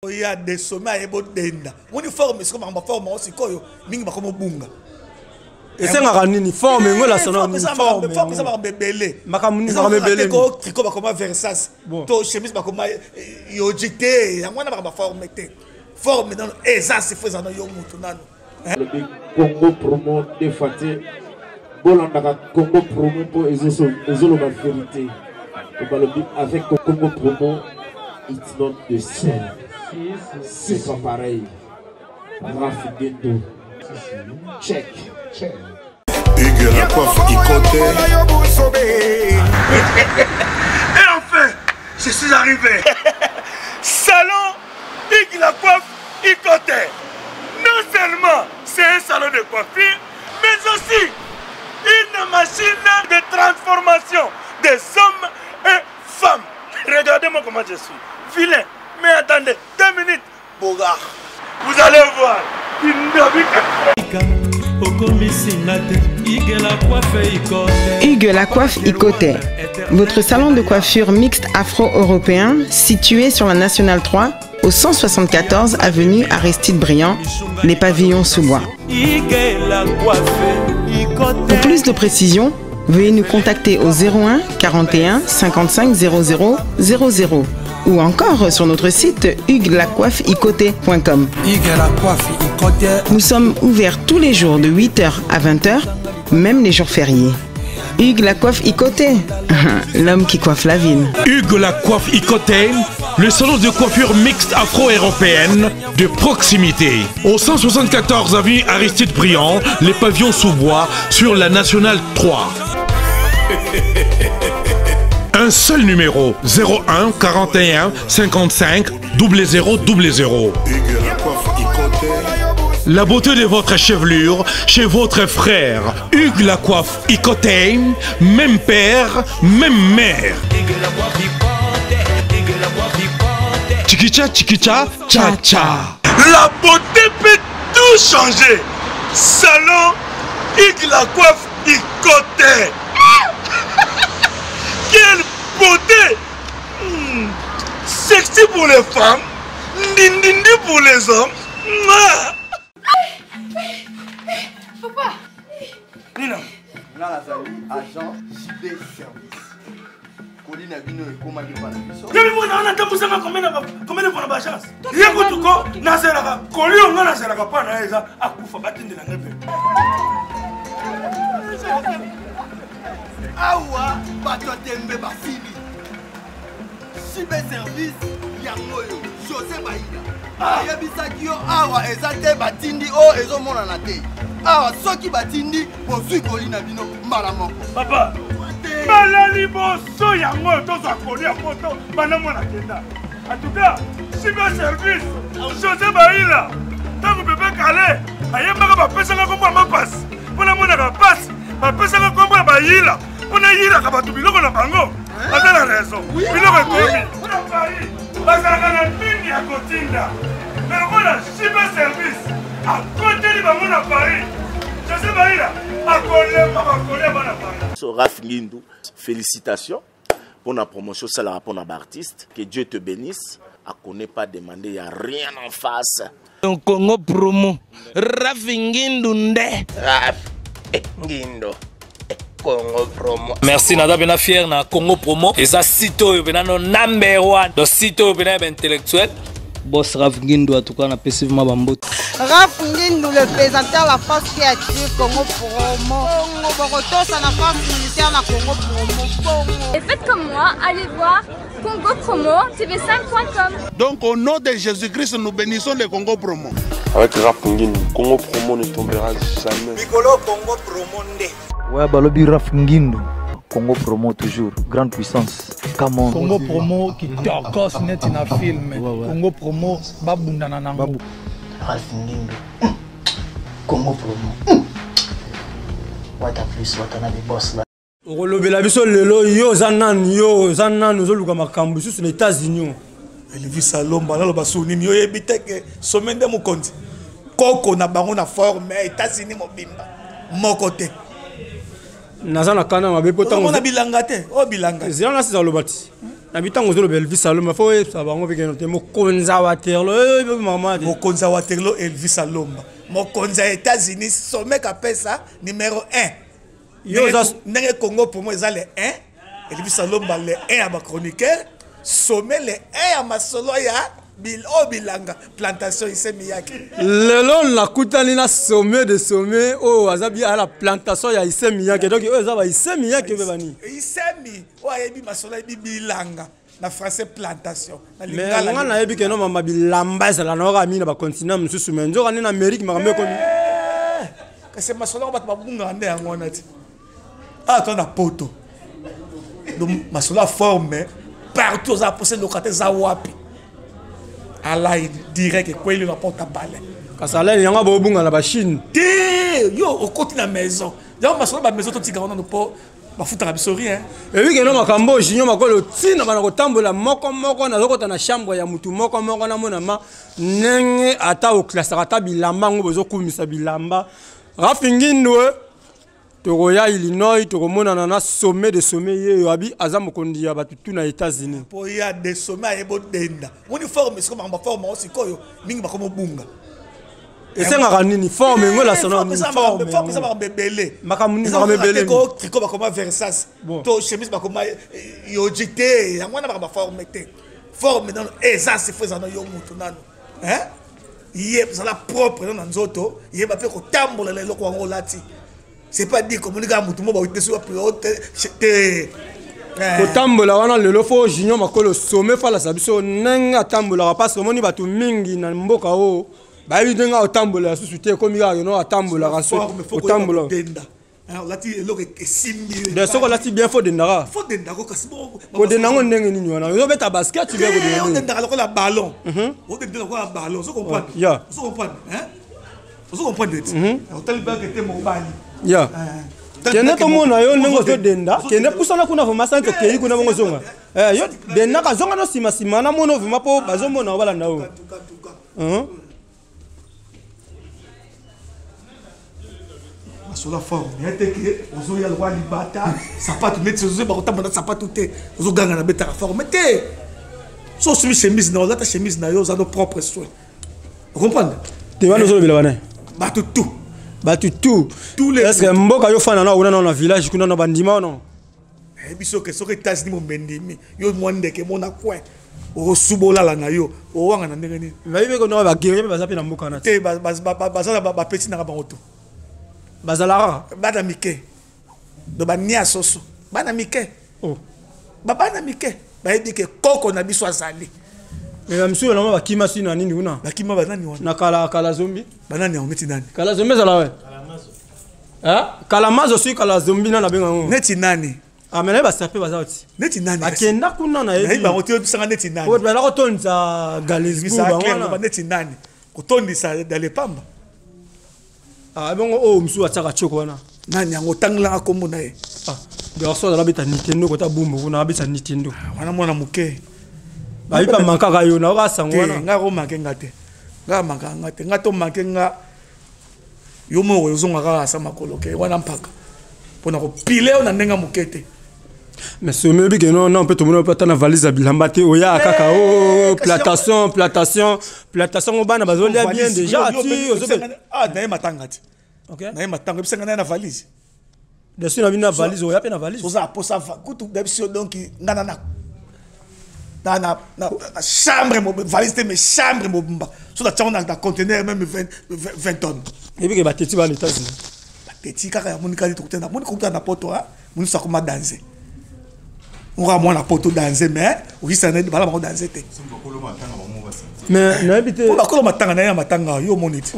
Oya desome aye bodenda moni forme sikoyo makambo forme yango sikoyo mingi bakoma obunga. Esengaka nini forme yango? Elasana nini forme eza? Makambo ebele. Makambo nini? Makambo ebele. Ko tricot bakoma Versace, to chemise bakoma Yoji te. Yango wana makambo forme te. Forme nano eza sifo eza no yo mutu nano. Alobi Congo Promo defa te, bolandaka Congo Promo mpo ezoloba vérité. Balobi avec Congo Promo, it's not the same, c'est pas pareil. Raf Gendo, check check. Hugues la coiffe Ikote. Et enfin, je suis arrivé. Salon Hugues la coiffe Ikote. Non seulement c'est un salon de coiffure, mais aussi une machine de transformation des hommes et femmes. Regardez-moi comment je suis. Vilain. Mais attendez, 2 minutes. Bogard. Vous allez voir. Hugues la coiffe Ikote, votre salon de coiffure mixte afro-européen situé sur la Nationale 3 au 174 avenue Aristide Briand, les pavillons sous bois. Pour plus de précisions, veuillez nous contacter au 01 41 55 00 00 ou encore sur notre site hugueslacoiffeikote.com. Nous sommes ouverts tous les jours de 8h à 20h, même les jours fériés. Hugues la coiffe Ikote, l'homme qui coiffe la ville. Hugues la coiffe Ikote, le salon de coiffure mixte afro-européenne de proximité. Au 174 avenue Aristide Briand, les pavillons sous bois sur la Nationale 3. Un seul numéro, 01 41 55 00 00. La beauté de votre chevelure chez votre frère Hugues la coiffe Ikote, même père, même mère. Chikicha chikicha cha cha. La beauté peut tout changer. Salon Hugues la coiffe Ikote. Quelle beauté! Sexy pour les femmes, ndindindi pour les hommes. Mouah! Papa. Nina. Nga nazali agent JB Service. Koli na bino ekomaki mpa na biso. Yebi mwana wana atambusanga combien de fois na baagence? Ye kutu ko nazelaka koli oyo nga nazelaka mpa na ye eza akufa batindela ngai mpe. Awa bato ya tembe basili. JB Service yango oyo José Baida ayebisaki yo awa eza te batindi oyo ezomonana te awa. Soki batindi, bozwi koli na bino mbala moko. Papa, mbala liboso yango oyo tozwa koli ya poto banda mwana kenda. En tout cas, JB Service, José Baila, ntango bebe kale ayembaka, bapesaka kombo ya mapasi mpo namonaka pasi, bapesaka kombo ya bayila mpo nayilaka bato biloko na bango. Baza na raison, biloko ekomi na Paris, bazalaka na mingi ya kotinda, mais lokola JB Service akoteli bango na Paris, José Baila akolemba bakolia bana Paris. So, Raf Ngindu, félicitations pour la promotion, ça la pour l'artiste. Que Dieu te bénisse. À connaît pas demander, il n'y a rien en face. Donc Congo Promo, Rafi Ngindu nde. Raf Ngindo. Congo Promo. Merci, naza mpenza fier na Congo Promo. Eza site oyo mpenza no number one. Donc site oyo mpenza ya baintellectuel. Boss Raf Ngindu, en tout cas napesi vraiment bambote. Raf Ngindu, le présentateur, la force qui attire Congo Promo. Congo Borotosa, la force militaire, la Congo Promo. Congo. Et faites comme moi, allez voir Congo Promo TV5.com. Donc au nom de Jésus-Christ, nous bénissons le Congo Promo. Avec Raf Ngindu, Congo Promo ne tombera jamais. Mikolo Congo Promo nde. Ouais, balobi Raf Ngindu. Congo Promo toujours, grande puissance. Come on. Congo Promo kitokos neti na film. Congo Promo babundana nango. Ralph Ngindu. Congo Promo. Wata plus Watanabe boss la. Okolobela biso lelo, yo oza nani? Yo oza nani? Ozoluka makambo lisusu na États-Unis? Elvis Alomba, naloba su nini? Oyebi te ke some nde mokonzi koko na bango na forme États-Unis mobimba moko te. Naza na kana mabe mpo ntango bilanga te oyo bilanga. Zela, nasiza oloba ti. Na bitango ozoloba Elvis Alomba, fo oyebisa bango mpe keno te mokonzi ya Waterloo, eh, mama te. Mokonzi ya Waterloo Elvis Alomba, mokonzi ya États-Unis, sommet kapesa numéro 1. Yo oza- Ndenge Congo pour moi eza le 1, Elvis Alomba le 1 ya ba chroniqueur, sommet le 1 ya masolo ya oyo bilanga plantation ise miyaki. Lelo nakutani na sommet de sommet oyo aza bi ala plantation ya ise miyake, donc oyo eza ba ise miyake mpe bani. Isemi oyo ayebi masolo, ayebi bilanga na français plantation na Mais lingala. nga nayebi keno mama bilamba ezala na kaka mingi na bacontinent mosusu, mais nzoka nde na Amérique makambo ekomi. Kasi masolo yango bato babungaka nde yango wana ti awa to na poto. Donc masolo ya forme partout oza posa eloka te, eza wapi alain direct ekweli na porte palais. Kasi alain yango bobunga na bachine. Te, yo okoti na maison yango, masolo ba maison totika wana mpo bafutaka biso rien. Ebi keno makambo oyo junior makolo ntina bana kotambola moko moko, nazokota na chambre ya mutu moko moko, namona ma ndenge ata oklasaka ata bilamba yango bozokumisa bilamba. Rafi Ngindwe, tokoya Illinois, tokomonana na sommet de sommet yeyo abi aza mokonzi ya bato tu na États-Unis. Mpo ya de sommet ayeba odenda moni forme sikoyo, makambo forme yango sikoyo mingi bakomi obunga. Esengaka nini forme yango? Elasa na nini forme? Forme eza makambo ebele. Makambo nini? Makambo ebele nini? Tricot bakoma Versace to chemise bakoma Yohji te, yango wana makambo forme te. Forme nano eza sifo, eza no yo mutu nano, hein? Ye zala propre nano na nzoto, yeba mpe kotambola na eloko yango olati. C'est pas dire komoni kaka motu mo bauti soki te te. Kotambola wana lelo fo junior makolo sommet falasa biso ndenge atambolaka, parce que omoni bato mingi na mboka oyo bayebi ndenge aotambola susu te, ekomi kaka keno atambolaka so Forme, faut otambola. koyeba kodenda. Olati eloko esimbi. De soki olati bien fo dendaka. Fo dendako kasi bongo. Kodenda yango ndenge nini wana? Ozobeta basket bien, kodenda ndenge? Odendaka lokola ballon, odendaka lokola ballon, ozo comprendre? Yeah. Ozo comprendre, hein? Ozo comprendre ti otali bake te mobali. Ya kende tomona yo ndenge ozodenda, kende pusana kuna vraimen sani, tokei kuna bongo zonga. Eh, yo dendaka zonga no nsima nsima namona vraimen mpo bazomona yo balanda yo. Masolo forme ya te ke ozoya lokola libata sapatu neti ozoyeba kotambola na sapatu te, ozoganga na betaka forme te. So osumi chemise na olata chemise na yo, oza no propre soin, ocomprendre? Te wana ozolobela bana. Bato tout. Bato tout. Est ce que mboka yo fanda na kuna na village kuna na bandima wana? Nayebi soki soki États-Unis momendimi yo mwa ndeke mona coin, okosuba olala na yo owanga na ndenge nini. Bayebi ko na baguerrier mpe baza mpe na mboka na. Te, baza na bapeti nanga bango to. Bazalaka. Bana mike do bania soso, bana mike. Oh. Babana mike bayebi ke koko na biso azali. Mais bamisusu yango bakima si na nini kuna. Bakima banani wana? Na kala kala zombi. Banani yango neti nani? Kala zombi ezala we. Kalamazo soki kala zombi nani abenga yango? Neti nani? Ah, mais nayebi basape baza oti. Neti nani? Bakenda kuna nayebi. Nayebi bango te, oyebisanga neti nani? Oyo bazala kotondisa Galesbourg bango wana. Neti nani? Kotondisa Dalepamba. Ah, bongo oyo mosusu atiaka tioko wana. Nani yango? Otangelanga nkombo na ye. Ah, garçon azala abeta Nintendo kota bumbu kuna abeta Nintendo. Wana mwana moke. Bayebi bamankaka yo na oka sango wana. Nga komanke nga te. Nga manka nga te. Nga to manke nga yo moko ozonga kaka asa makolo ke wana mpaka mpona kopile yo na ndenge ya moke te. Mais somi oyebi ke non non mpe tomoni ata na valise ya bilamba te, oya kaka o plantation plantation plantation ngo bana bazolia bien déjà ti ozobe. Ah, naye matanga ti. Naye matanga ebisanga naye na valise. Dessus na bino na valise, oya mpe na valise. Oza posa kutu na biso donc nga na na na na na chambre valise te, mais chambre mobimba so natiango na conteneur même 20 tonnes. Eyebi ke bateti bana États-Unis. Bateti kaka ya monika tokutana moni kokutana na poto monisa akoma danse oka mwana poto danse, mais okisa na bala bango danse te. Mais nayebi te. Po bakolo matanga na ye na matanga yo omoni ti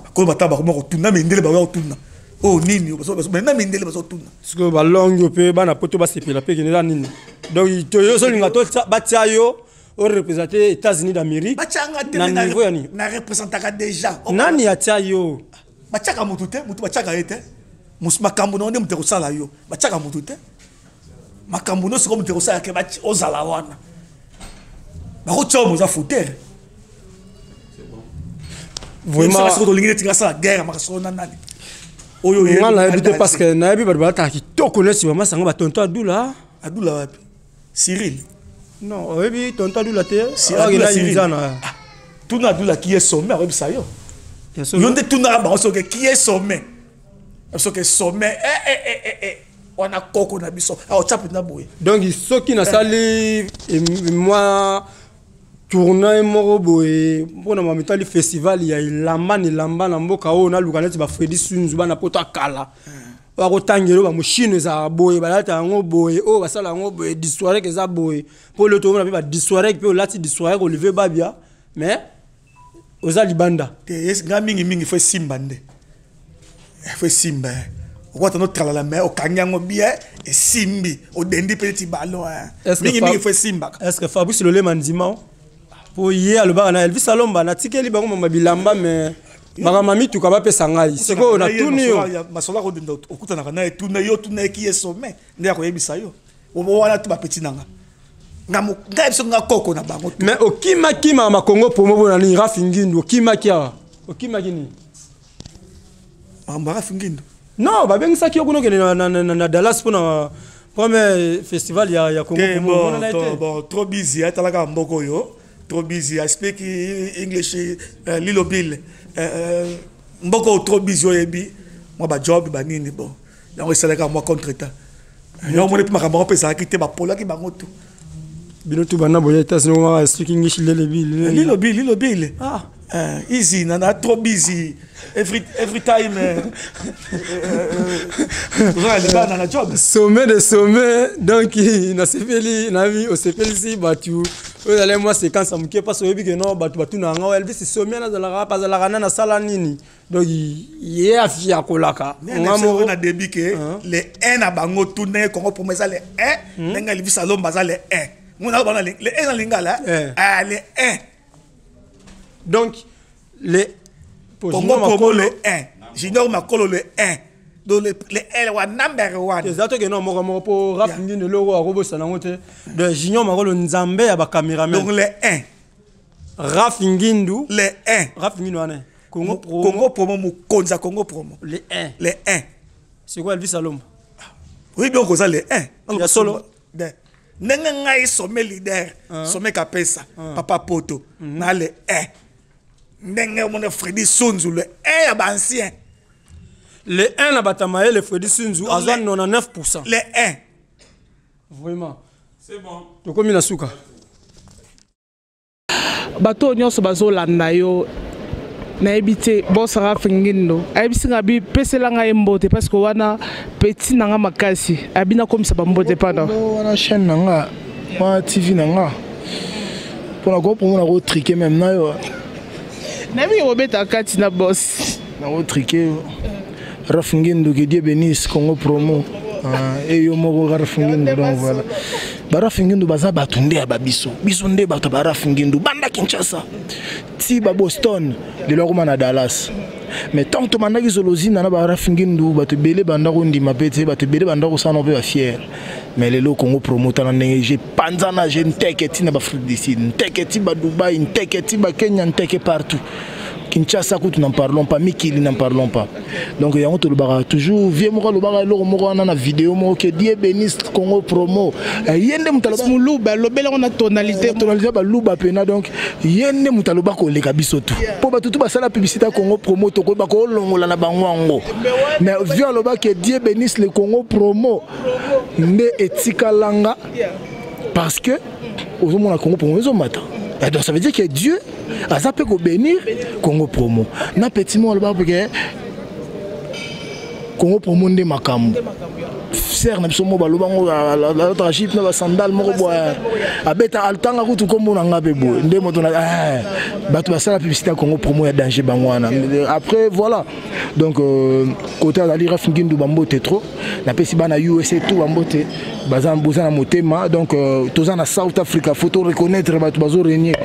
bakolo matanga bakoma kotuna mindele, bakoya kotuna oyo nini na mindele bazotuna. Sikoyo balongi mpe bana poto basepela mpe kende eza nini? Donc yo ozolinga to batia yo oreprésente États-Unis d'Amérique? Batianga te. Na niveau ya nini? Na représentaka déjà. Nani atia yo? Batiaka motu te, motu batiaka ye te. Makambo na yo nde moto ekosala yo. Batiaka motu te, makambo nyonso ko moto ekosala ke ozala wana bakotia yo moza foutere. Vraiment soki tolingi neti ngasala guerre makasolo na nani oyo. Nga nayebi te, parce que nayebi bato balataka kitoko neti bamasango batonto adula. Adula wapi? Cyril. Non, oyebi tonton Adula te. Adula Cyril. Ah, tuna Adula qui est sommet akoyebisa yo. Yo nde tunaka bango soki qui est sommet. Soki sommet eh eh eh eh eh wana koko na biso. Ah, otya mpenza boye. Donc soki nasali mwa tournoi moko boye mpona mamitali festival ya elamba na elamba na mboka oyo naluka neti bafredi sunzu bana poto akala bakotangela oyo bamoshino ezalaka boye balata yango boye oyo basala yango boye disoirek eza boye mpo leo tokomona mpe badisoirek mpe olati disoirek olivier babia mais oza libanda te nga mingimingi fo esimba nde fo esimba eh. okwata notralala mais okangi yango bien esimbi odendi mpe neti ballon eh. mingimingi fo esimbaka est ce que fabrice lolema ndima mpo ye alobaka na elvis alomba natikeli bango mama bilamba mais makambo ya mituka bapesa ngai sikoyo natuni yo masolo akodenda okutanaka naye tuna yo tuna ye kiye sommet nde akoyebisa yo wana tu bapeti na nga ngai biso nga koko na bango mais okimaki mama congo promo bona nini rafi ngindu okimaki awa okimaki nini makambo ya rafi ngindu non babengisaki yo kuna okende na dallas mpona premier festival ya, ya congo te, bon, to, bon, trop busy atalaka mboka oyo trop busy i speak english uh, little bill uh, mboka oyo trop busy oyebi mwa bajob banini bon yango esalaka mwa contre temps yango omoni mpe makambo yango mpe ezalaki te bapolaki bango tu bino tu banda boya etats-unis okomaka speak english lele bill lilo bill lilo bill ah. Easy nana trop busy every, every time oza na libanda na job sommet de sommet donc nasepeli nayebi osepelisi bato oyo ezali mwa séquence ya moke mpasi oyebi ke no bato batuna yanga elvis sommet nazalaka wapi azalaka nani asala nini donc ye afiakolaka nga moko na début ke le 1 na bango tout ndenge congo promo eza le 1 ndenge elvis alomba aza le 1 mona bana le 1 na lingala ah le 1 donc le congo promo le 1 junior makolo le 1 donc le, le L wa number 1 eza toke no moko moko po rap ngini eloko akobosana yango te de junior makolo nzambe ya bacameraman donc le 1 raf ngindu le 1 raf ngindu wana Congo promo Congo promo mokonzi ya Congo promo le 1 le 1 c'est quoi Elvis Alomba oui bien okoza le 1 ya solo ndenge ngai sommet leader ah. sommet kapesa ah. papa poto mm -hmm. na le 1 ndenge omona Freddy Sunzu le 1 ya ba ancien le 1 na bato ya mayele Freddy Sunzu azwa 99% le 1 vraiment c'est bon tokomi na suka Bato oyo nyonso bazolanda yo nayebi te boss Raf Ngindo ayebisi nga bi pesela ngai mbote parce que wana petit na nga makasi abi nakomisa bambote pana wana chaîne na nga wana tv na nga mpona kopromona kotrike meme na yo nayebi ke bobeta kati na boss nakotrike Raf Ngindu que Dieu bénisse Congo promo ah, et yo moko Raf Ngindu donc voilà ba Raf Ngindu baza bato nde ya ba biso biso nde bato ba Raf Ngindu banda Kinshasa ti ba Boston lelo akoma na Dallas mais tant tobandaki zolozina na ba Raf Ngindu bato ebele banda kondima mpe te bato ebele banda kosala mpe ba fier mais lelo Congo promo tala ndenge je panzana je nteke ti na ba Afrique du Sud nteke ti ba Dubaï nteke ti ba Kenya nteke partout Kinshasa kutu n'en parlons pas mikili n'en parlons pas donc yango tolobaka toujours vie moko alobaka eloko moko wana na video moko que Dieu bénisse Congo promo eh, ye nde moto aloba muluba alobela ngo na tonalité eh, tonalité baluba pena donc ye nde moto aloba koleka biso tu mpo bato tu basala publicité ya Congo promo tokoyeba kolongola na bango yango mais vieux aloba que Dieu bénisse le Congo promo nde etikalanga parce que ozomona Congo promo ezomata eh, donc ça veut dire que Dieu aza mpe kobénir Congo promo na petit moko alobaka mpe Congo promo nde makambo sere na biso moko baloba ngo alataka jipe na basandale moko boye abeta altanga kutu nkombo na nga mpe boye nde moto na eh, bato basala publicité ya Congo promo ya danger bango wana après voilà donc euh, côté azali ref ngindu bambote trop napesi bana usa tout bambote baza boza na motema donc euh, toza na south africa faut to reconnaître bato bazo régner.